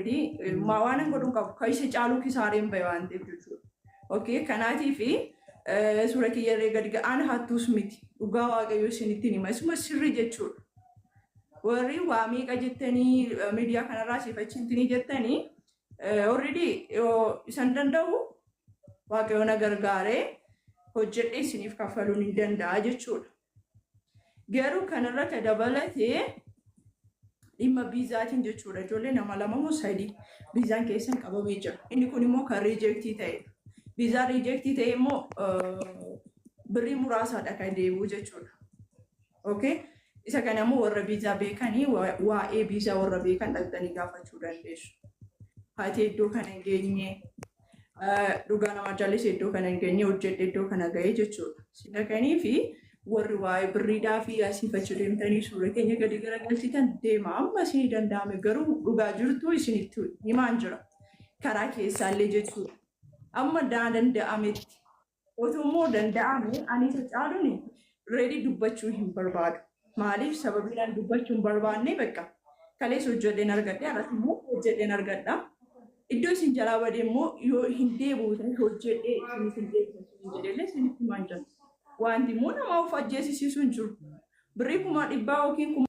Already waan hin godhu qabu. Kan isa caaluu kisaareen bahe waan ta'eef jechuudha. Okay, kanaatii fi suura kiyyarree gadi ga'aan hattuus miti. Dhugaa Waaqayyoo isinitti hima. Isuma sirrii jechuudha. Warri waa meeqa jettanii miidiyaa kanarraa siif achitti jettanii, already yoo isan danda'u Waaqayyo na gargaaree hojjedhee isiniif kaffaluun hin danda'a jechuudha. Garuu kanarra ka dabalatee dhimma viizaatiin jechuudha. Ijoollee nama lama moo sadii viizaan keessan qabamee jira. Inni kun immoo kan reject ta'edha. Viizaan reject ta'e immoo birrii muraasaadha kan deebi'u jechuudha. Okay? Isa kana immoo warra viizaa beekanii, waa'ee viizaa warra beekan dhaqxanii gaafachuu dandeessu. Haati iddoo kana hin geenye, dhugaa nama jaalise iddoo kana hin geenye, hojjedhe iddoo kana ga'ee jechuudha. Sila kanii fi warri waa'ee birriidhaa fi asiif achi deemtanii suura keenya gadi garagalchitan deema, amma isinii danda'ame. Garuu dhugaa jirtu isinitti himaan jira. Karaa keessaallee jechuudha. Amma daa danda'ametti. Otoo immoo danda'ame ani isa caaluun ready dubbachuu hin barbaadu. Maaliif? Sababiin ani dubbachuu hin barbaanne, bakka kaleessa hojjedheen argadhe, har'as immoo hojjedheen argadha. Iddoo isin jalaa bade immoo yoo hin deebi'u ta'e, hojjedhee isinis hin deebi'u isin jedhellee isinitti himaan jira. Wanti immoo nama of ajjeesisiisu hin jiru. Birrii 100,000 yookiin kuma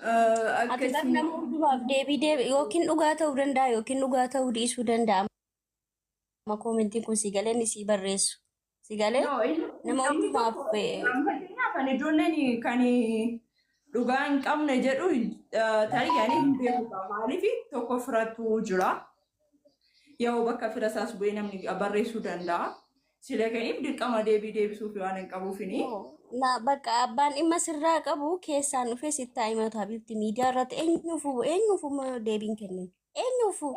Ati bar akkasii nama hundumaaf deebii deebi yookiin dhugaa ta'uu danda'a yookiin dhugaa ta'uu dhiisuu danda'a. Amma commentiin kun si galee inni sii barreessu. Si galee No, inni nama namni hundumaaf tokko, fakkeenyaaf ani ijoolleen kan dhugaa hin qabne jedhu tarii ani hin beeku. Maaliif? Tokko firattu jira. Yoo bakka fira isaas bu'ee namni barreessuu danda'a. Sila kaniif dirqama deebii deebisuuf waan hin qabuufini. Na bakka abbaan dhimma sirraa qabu keessaan dhufee sitti haa himatu, habibti. Miidiyaa irratti eenyuufu eenyuufu deebiin kennin eenyuufu.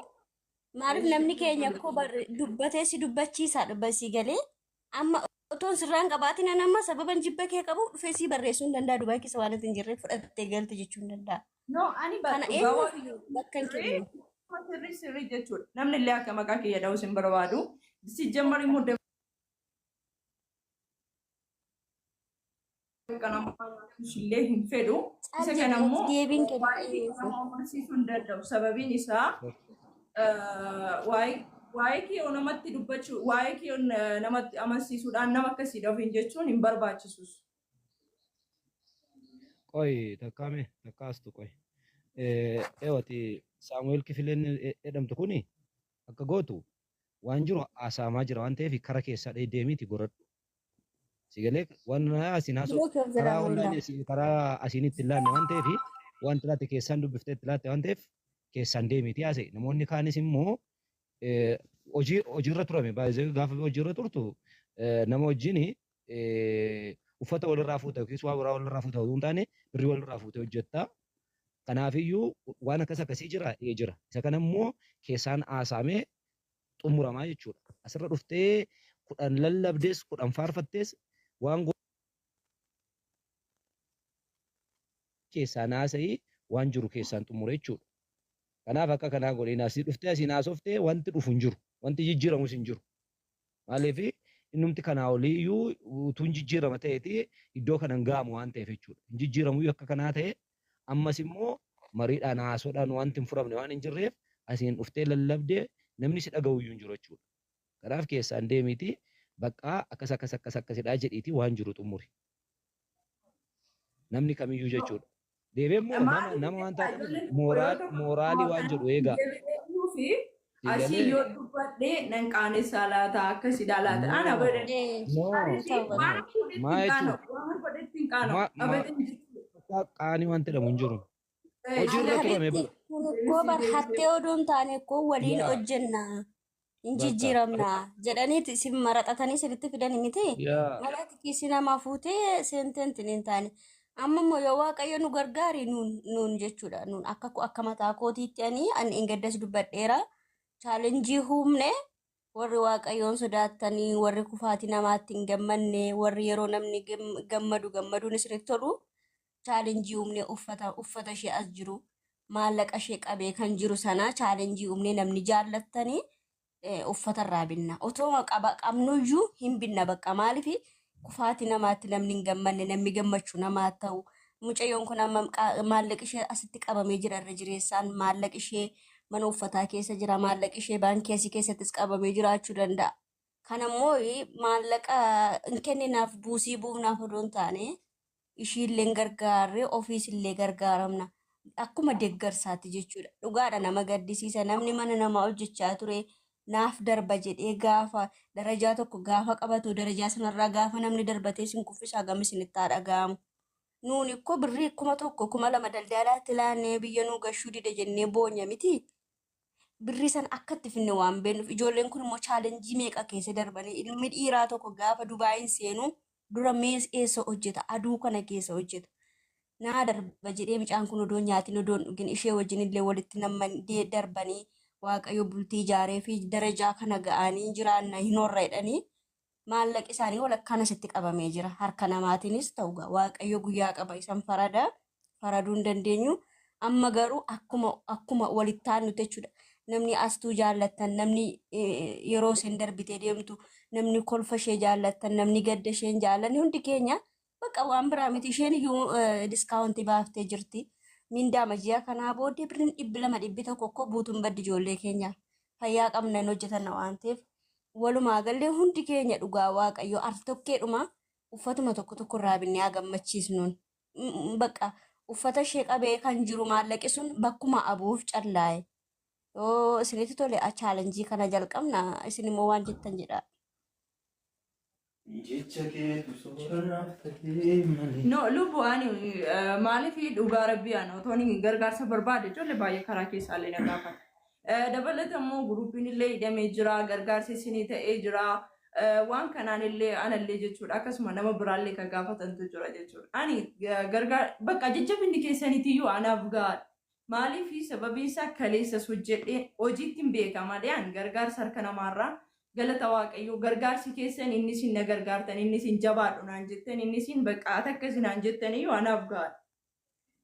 Maaliif? Namni keenya akkoo dubbatee si dubbachiisaa dhubba si galee. Amma otoon sirraan qabaatin an amma sababan jibba kee qabu dhufee si barreessuu hin danda'a. Dubaay keessa waan ati hin jirre fudhattee galte jechuu hin danda'a. No, ani Kana dhugaa eenyuufiyyuu bakka hin sirrii kenninu. Sirrii sirrii jechuudha. Namni illee akka maqaa kiyya dha'us hin barbaadu. Sijjammar immoo daqiiqa namaa nyaachuus illee hin fedhu. Caal Isa kana jedhi immoo deebiin kennu waa'ee kiyya eenyuufu. nama amansiisuu hin danda'u. Sababiin isaa waa'ee kiyya namatti dubbachuu, waa'ee kiyya namatti amansiisuudhaan nama akkasii ofiin jechuun hin barbaachisus. Qoy takkaame takka astu qoy. Eewati Saamu'eel Kifileen jedhamtu kuni akka gootu waan jiru haasa'amaa jira waan ta'eef kara keessaa deemiiti goradhu. Si galee waan asiin haasa'u Biroo keef karaa jedhamu online karaa asiin itti hin laanne waan ta'eef, wanti laatte keessaan dubbiftee itti laatte waan ta'eef, keessaan deemiiti haasa'e. Namoonni kaanis immoo hojii hojiirra turame baay'ee gaafa hojiirra turtu nama wajjin uffata walirraa fuuta yookiis waa biraa walirraa fuuta osoo hin taane, birrii walirraa fuutee hojjetta. Kanaafiyyuu waan akkas akkasii jira jira. Isa kana immoo keessaan haasa'amee xumuramaa jechuudha. Asirra dhuftee 10 lallabdees 10 faarfattees waan keessaan haasa'ii waan jiru keessaan xumure jechuudha. Kanaaf akka kanaa godhiin asii dhuftee asiin haasoftee wanti dhufu hin jiru. Wanti jijjiiramus hin jiru. Maaliif? Innumti kanaa olii iyyuu utuu hin jijjiirama ta'eeti iddoo kana hin ga'amu waan ta'eef jechuudha. Hin jijjiiramu iyyuu akka kanaa ta'e, ammas immoo mariidhaan haasoodhaan wanti hin furamne waan hin jirreef, asiin dhuftee lallabdee namni si dhaga'u iyyuu hin jiru jechuudha. Kanaaf keessaan deemiiti baqqaa akkas akkas akkas akkasidhaa jedhiiti waan jiru xumuri. Namni kamiyyuu jechuudha. Deebi'ee immoo nama Maaliif nama waan beektaa taateef ijoolleen tokko yoo tokko mooraalii waan jedhu eegaa. deebi'ee fi asii Siigalee yoo dubbadhee nan qaanessaa laata akkasidha laata. Ana no abadan. Eh, no Maaliif ta'uu no waan baata. godhetti maa hin jechuun qaana'u waan godhetti hin qaana'u ma ma abadan jechuudha. qaanii waan jedhamu hin jiru. Eh, Hojiirra sila turame Habitti bara. kun ikkoo bar deebisi deebisi. hattee odoo hin taane ikkoo waliin Yaa hojjenna hin bakka jijjiiramna jedhaniiti isin maraxatanii isinitti fidani miti. yaa Mala kiisii namaa fuutee seenteen hin taane. Amma immoo yoo Waaqayyo nu gargaari nuun jechuudha. Nuun akka mataa kootiitti ani ingaddas dubbadheera. Chaalenjii humne warri Waaqayyoon sodaattanii warri kufaatii namaatti hin gammanne warri yeroo namni gammadu gammaduun isinitti tolu chaalenjii humne uffata ishee as jiru maallaqa ishee qabee kan jiru sana chaalenjii humne namni jaallattanii uffata irraa binna. Otoo qabnuyyuu hin binna bakka maaliif kufaatii namaatti namni hin gammanne namni gammachuu namaa ta'u. Mucayyoon kun amma maallaqi ishee asitti qabamee jira irra jireessaan maallaqi ishee mana uffataa keessa jira maallaqi ishee baankii asii keessattis qabamee jiraachuu danda'a. Kanammoo maallaqa hin kenninaaf buusii buufnaaf odoo hin taane ishiillee gargaarree ofiis illee gargaaramna. Akkuma deeggarsaatti jechuudha. Dhugaadha nama gaddisiisa. Namni mana namaa hojjechaa ture naaf darba jedhee gaafa darajaa tokko gaafa qabatu darajaa sanarraa gaafa namni darbatee sin kuffisaa gam isinitti haa dhaga'amu. Nuuni ikkoo birrii 1000 2000 daldalaatti laannee biyya nuu gashuu dide jennee boonya miti. Birrii sana akka itti finne waan beeknuuf ijoolleen kun immoo chaalenjii meeqa keessa darbanii ilmi dhiiraa tokko gaafa Dubaayin seenu dura mees eessa hojjeta aduu kana keessa hojjeta. Naa darba jedhee mucaan kun odoo nyaatiin odoo hin dhugin ishee wajjin illee walitti namman darbanii Waaqayyo bultii ijaaree fi darajaa kana ga'anii jiraanna hin horra jedhanii maallaqi isaanii walakkaan asitti qabamee jira. Harka namaatiinis ta'u Waaqayyo guyyaa qaba isan farada faraduu hin dandeenyu. Amma garuu akkuma walitti aannutti jechuudha. Namni astuu jaallattan, namni yeroo isheen darbitee deemtu, namni kolfa ishee jaallattan, namni gadda isheen jaallanne hundi keenya bakka waan biraa miti isheen iyyuu diskaawuntii baaftee jirti. Mindaa majiyaa kanaa booddee birriin 200 100 akkoo buutuun baddi ijoollee keenya fayyaa qabna hin hojjetanna waan ta'eef walumaa gallee hundi keenya dhugaa Waaqayyo al tokkeedhuma uffatuma tokko tokko irraa binnee haa gammachiisnuun. Bakka uffata ishee qabee kan jiru maallaqi sun bakkuma abuuf callaa'e. Yoo isinitti tole chaalenjii kana jalqabna isin immoo waan jettan jedha. Jecha keetu sooranaaf ta'ee malee. No, lubbu ani maaliif dhugaa rabbii ani otoo inni gargaarsa barbaade ijoollee baay'ee karaa keessaallee na gaafata. Dabalata immoo guruupiin illee hidhamee jira, gargaarsi isinii ta'ee jira. Waan kanaan illee anallee jechuudha akkasuma nama biraallee kan gaafatantu jira jechuudha. Ani gargaar bakka jajjabinni keessaniitiyyuu anaaf gahaadha. Maaliif sababiin isaa kaleessas hojjedhee hojiitti hin beeka malee ani gargaarsa harka namaarraa galata Waaqayyoo gargaarsi keessan inni isin na gargaartan inni isin jabaadhu naan jettan inni isin bakka ati akkasi naan jettan iyyuu anaaf gahaadha.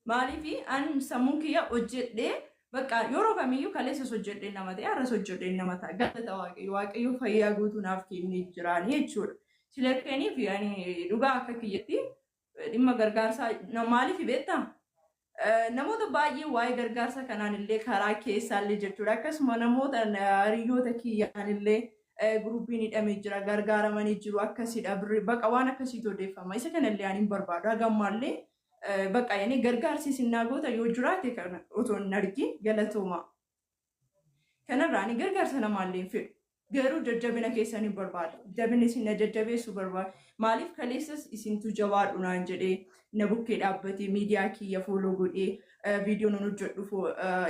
Maaliif an sammuu kiyya hojjedhee bakka yeroo kamiyyuu kaleessas hojjedhee nama ta'e har'as hojjedhee nama ta'a galata Waaqayyoo Waaqayyoo fayyaa guutuu naaf kennee jiraani jechuudha. Silakkaniif ani dhugaa akka kiyyatti dhimma gargaarsaa maaliif beektaa? Namoota baay'ee waa'ee gargaarsa kanaan illee karaa keessaallee jechuudha. Akkasuma namoota hiriyoota kiyyaan illee guruupiin hidhamee jira gargaaramanii jiru akkasidha birrii baqa waan akkasiitu odeeffama. Isa kanallee ani hin barbaadu. Haga ammaallee bakka yani gargaarsi isin naa goota yoo jiraate kana otoo hin argin galatooma. Kanarraa ani gargaarsa namaallee hin fedhu. Garuu jajjabina keessan hin barbaadu. Jabina isin na jajjabeessuu barbaadu. Maaliif kaleessas isintu jabaadhu naan jedhee na bukkee dhaabbatee miidiyaa kiyya follow godhee viidiyoo nan hojjedhu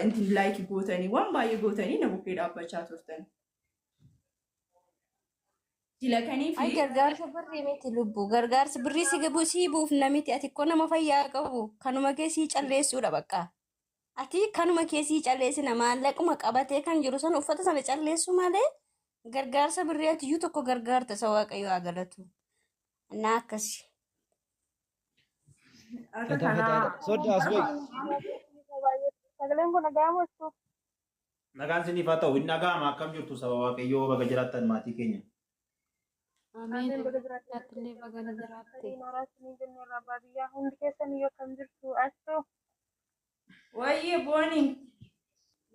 intin like gootanii waan baay'ee gootanii na bukkee dhaabbachaa turtan. Silakanii Ay fi gargaarsa birrii miti lubbu gargaarsa birrii si gabu sii buufna miti ati ikkoo nama fayyaa qabu kanuma kee sii calleessuudha bakka. Ati kanuma kee sii calleessina maallaquma qabatee kan jiru sana uffata sana calleessu malee gargaarsa birrii ati iyyuu tokko gargaarta isa Waaqayyo haa galatu. Innaa akkasi. Akka Fataa kanaa fataadha. Soddaa as bahi. Sagaleen kun dhaga'amu jechuudha. Nagaan isiniif haa ta'u hin dhaga'ama akkam jirtu saba Waaqayyoo baga jiraattan maatii keenya. Ameen. Ameen baga jiraatte. Atillee baga na jiraatte. Nooraa isinii jennee irraa abbaa biyyaa hundi keessan iyyuu akkam jirtu asxoo Wayyee booni.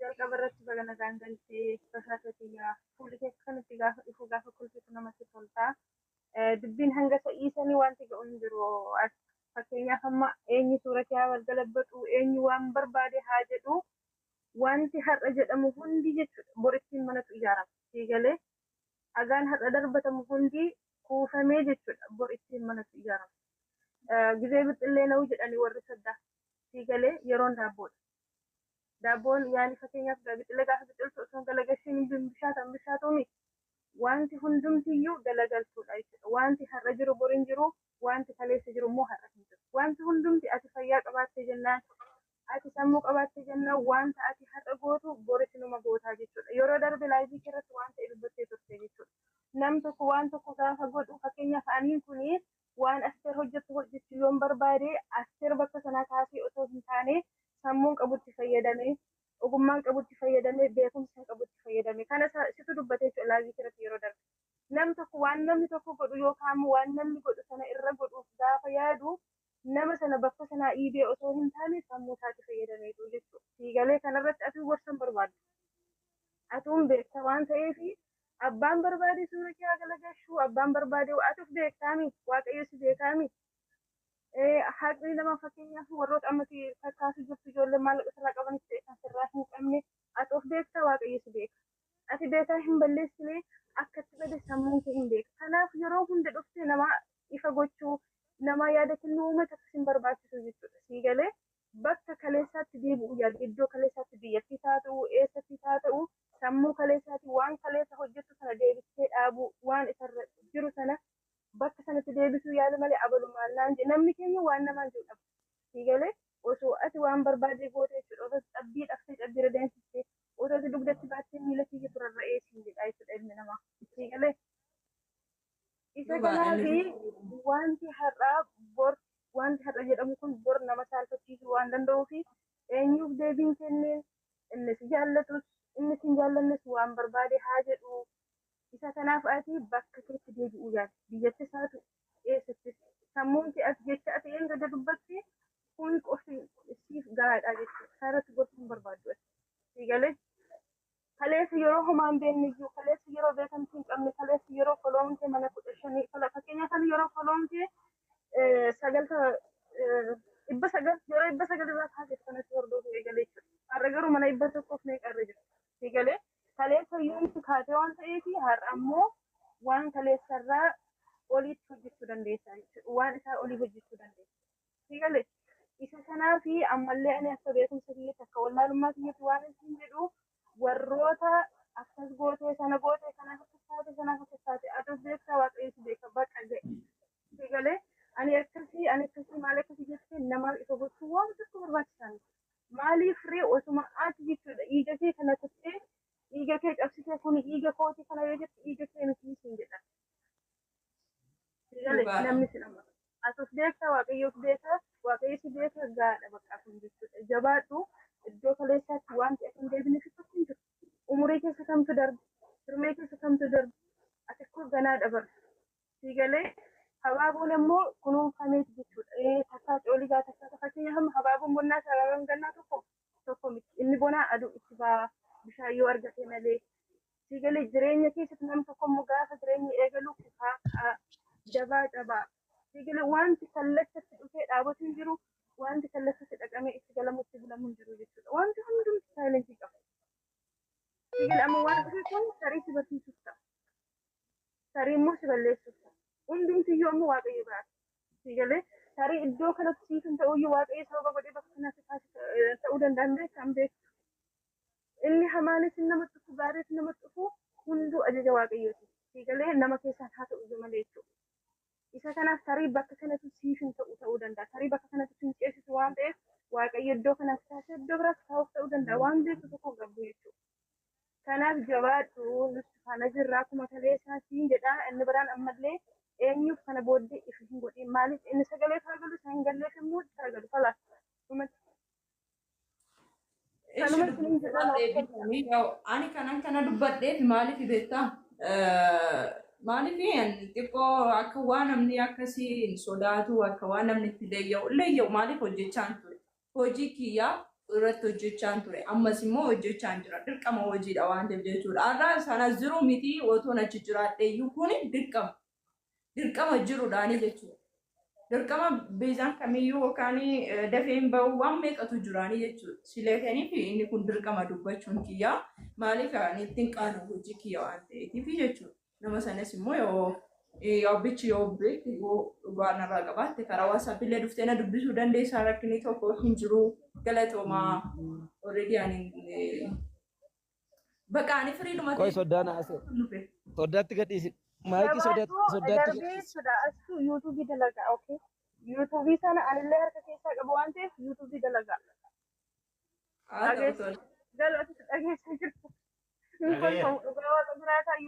jalqaba irratti baga nagaan galtee basaasa kiyyaa fuulli keessa kan itti gaafa dhufu gaafa kolfitu namatti tolta. Dubbiin hanga sa'ii sanii wanti ga'u hin jiru. Fakkeenyaaf amma eenyu suura kee haa galabbatu, eenyu waan barbaade haa jedhu, wanti har'a jedhamu hundi jechuudha borittiin manatu ijaarama. Sii galee dhagaan har'a darbatamu hundi kuufamee jechuudha borittiin manatu ijaarama. Gizee bixxillee na'u jedhanii warri saddaa. Sii galee yeroon daabboodha. Daabboon yaani fakkeenyaaf bixxillee gaafa biqiltu osoo hin galagalchiin hin bishaatan bishaatumi. Wanti hundumtiyyuu galagaltuudha jechuudha. Wanti har'a jiru bor hin jiru, wanti kaleessa jiru immoo har'a hin jiru. Wanti hundumti ati fayyaa qabaatte jennaan, ati sammuu qabaatte jennaan, wanta ati har'a gootu boris numa gootaa jechuudha. Yeroo darbe live irratti waan ta'e dubbattee turte jechuudha. Nam tokko waan tokko gaafa godhu, fakkeenyaaf aniin kuni waan Asteer hojjettu hojjechuu yoon barbaade, Asteer bakka sanaa kaasee osoo hin taane sammuun qabutti fayyadamee, ogummaan qabutti fayyadamee, beekumsa qabutti fayyadamee kana situ dubbatee jechuudha live irratti yeroo darbe. Nam tokko waan namni tokko godhu yookaan waan namni godhu sana irra godhuuf gaafa yaadu, nama sana bakka sanaa dhiibee osoo hin taane sammuu isaatti fayyadameetu jechuudha. Siigalee kanarratti atuu gorsan barbaaddu. Atuun beekta waan ta'eef, abbaan barbaade suura kee haa galagalchuu, abbaan barbaade, atuuf beektaami, Waaqayyo si beekaami. Haqni nama, fakkeenyaaf warroota ammatti fakkaasu jirtu, ijoollee maallaqa sirraa qabanis ta'e kan sirraa hin qabne, ati of beekta, Waaqayyo si beeka. Ati beekaa hin balleessine, akkatti bade sammuun kee hin beeka. Kanaaf yeroo hunda dhuftee nama ifa gochuu, nama yaada kennuu uummata akkas hin barbaachisu jechuudha. Sii galee bakka kaleessaatti deebi'uu yaadu, iddoo kaleessaatti, biyyattis haa ta'u, eessattis haa ta'u, sammuu kaleessaatti waan kaleessa hojjettu sana deebistee dhaabuu, waan isarra jiru sana bakka sanatti deebisuu yaala malee abalumaan naan jedhe namni keenya waan namaan jiru dhaba. Sii galee osoo ati waan barbaade goote jechuudha. Osoo cabbii dhaftee cabbiirra deemsistee, osoo ati dugdatti baattee miila kiyya turarra'ee siin jedha jechuudha ilmi namaa. Sii galee isa Dhugaadha kanaafi inni. wanti har'aa bor, wanti har'a jedhamu kun bor nama saalfachiisuu waan danda'uuf, eenyuuf deebiin kenneen, inni si jaallatus inni si hin jaallannes waan barbaade haa jedhu. Isa kanaaf ati bakka keetti deebi'uu yaali. Biyyattis haa ta'u, eessattis sammuun kee ati jecha ati eenyu dubbatti kun qofti siif gahaadha jechuudha. Kanarratti gorsuu hin barbaaddu ati. Sii galee kaleessa yeroo homaa hin beekne iyyuu, kaleessa yeroo beekamtii hin qabne, kaleessa yeroo follow'n kee mana 15, fakkeenyaaf ani yeroo follow'n kee sagalta 900, yeroo 900 irraa kaasee kanatti hordofuu eegalee jechuudha. Har'a garuu mana 100f meeqa irra jira. Sii galee kaleessa iyyuu kaatee waan ta'eef, har'a ammoo waan kaleessarraa oliitti hojjechuu dandeessa jechuudha. Waan isaa olii hojjechuu dandeessa. Sii galee isa kanaafi ammallee ani akka beekumsa kiyyaatti, akka wallaalummaa kiyyaatti waan isin jedhu, warroota akkas gootee, sana gootee, kanaaf akkas taate, sanaaf akkas taate, ati beektaa, Waaqayyo si beeka, baqa ga'e. Sii galee ani akkasii, ani akkasii, maal akkasii jettee namaaf ifa gochuu waan tokko barbaachisaa miti. Maaliif ree, osuma ati jechuudha dhiiga kee kana kuttee, dhiiga kee cabsitee, kun dhiiga kooti kana yoo jette, dhiiga kee miti siin jedha. Sii galee Dhugaadha. namni si nama. Ati of beektaa, Waaqayyo of beeka, Waaqayyo si beeka, gaadha bakka kun jechuudha. Jabaadhu, iddoo kaleessaatti wanti ati hin deebine tokko hin jiru. Umurii keessa kamtu darbe, hirmee keessa kamtu darbe, ati akkoo ganaa dabarta. Sii galee habaaboon immoo kunuunfameeti jechuudha. Takkaa cooligaa, takkaa, fakkeenyaaf amma habaaboon bonnaa fi habaaboon gannaa tokko tokko miti. Inni bonaa aduu itti ba'a bishaan yoo argate malee. Sii galee jireenya keessatti nam tokko immoo gaafa jireenya eegalu kufaa ka'a, jabaa cabaa. Sii galee wanti kallachatti dhufee dhaabatu hin jiru. Wanti kallachatti dhaqamee itti galamu itti bulamu hin jiru jechuudha. Wanti hundumti silence qaba. Sii galee amma waan dhufe kun tarii si barsiisuuf ta'a. Tarii immoo si balleessuuf ta'a. Hundumtiyyuu ammoo Waaqayyo biraati. Sii galee tarii iddoo kanatti siif hin ta'uyyuu, Waaqayyo sababa godhee bakka kanatti ta'uu danda'an beektan beektu. Inni hamaanis namatti dhufu, gaariis namatti dhufu, hunduu ajaja Waaqayyooti. Sii galee nama keessaan haa ta'u iyyuu malee jechuudha. Isa kanaaf tarii bakka kanatti siif hin ta'u ta'uu danda'a. Tarii bakka kanatti si hin ceesisu waan ta'eef, Waaqayyo iddoo kanaatti taasisee iddoo biraatti taa'uuf ta'uu danda'a. Waan beektu tokko hin qabdu jechuudha. Kanaaf jabaadhu, nuti faana jirra akkuma kaleessaa siin jedha. Inni biraan ammallee eenyuuf kana booddee ifa hin godhin. Maaliif inni sagalee galu, isa hin galleef immoo galu. Kalaas dhumatti. Kanuma isiniin jedha naaf. Eebbifamii. Ani kanan kana dubbadheef maaliif beektaa? Maaliif xiqqoo akka waan namni akkasii hin sodaatu, akka waan namni itti leeyya'u leeyya'u, maaliif hojjechaan ture. Hojii kiyyaa irratti hojjechaan ture. Ammas immoo hojjechaan jira. Dirqama hojiidha waan ta'eef jechuudha. Har'a sana jiru miti, otoon achi jiraadhe iyyuu kun dirqama. Dirqama jiruudhaani jechuudha. Dirqama beezaan kamiyyuu yookaan dafeen bahu waan meeqatu jiraanii jechuudha. Sileetaniif inni kun dirqama dubbachuun kiyyaa maaliif ani ittiin qaanu hojii kiyya waan ta'eetiif jechuudha. Nama sanas immoo yoo yoo bichi yoo beekte, yoo dhugaa narraa qabaatte, karaa WhatsApp illee dhuftee na dubbisuu dandeessaa, rakkinni tokko hin jiru. Galatoomaa. Already ani bakka ani firiidhuma Qoy, soddaan haasa'e. dhufe. Soddaatti gadhiisi. Maayikii Jabaadhuu soddaatti darbee gadhiisi. jechuudha. Astu yuutuubii dalagaa, okay. Yuutuubii sana anillee harka keessaa qabu waan ta'eef yuutuubii dalagaa. Haa ta'u, Dhageessa tole. galootis dhageessa jirtu. Hin Dhagayeera. kolfamu, dhugaa waaqa jiraataa.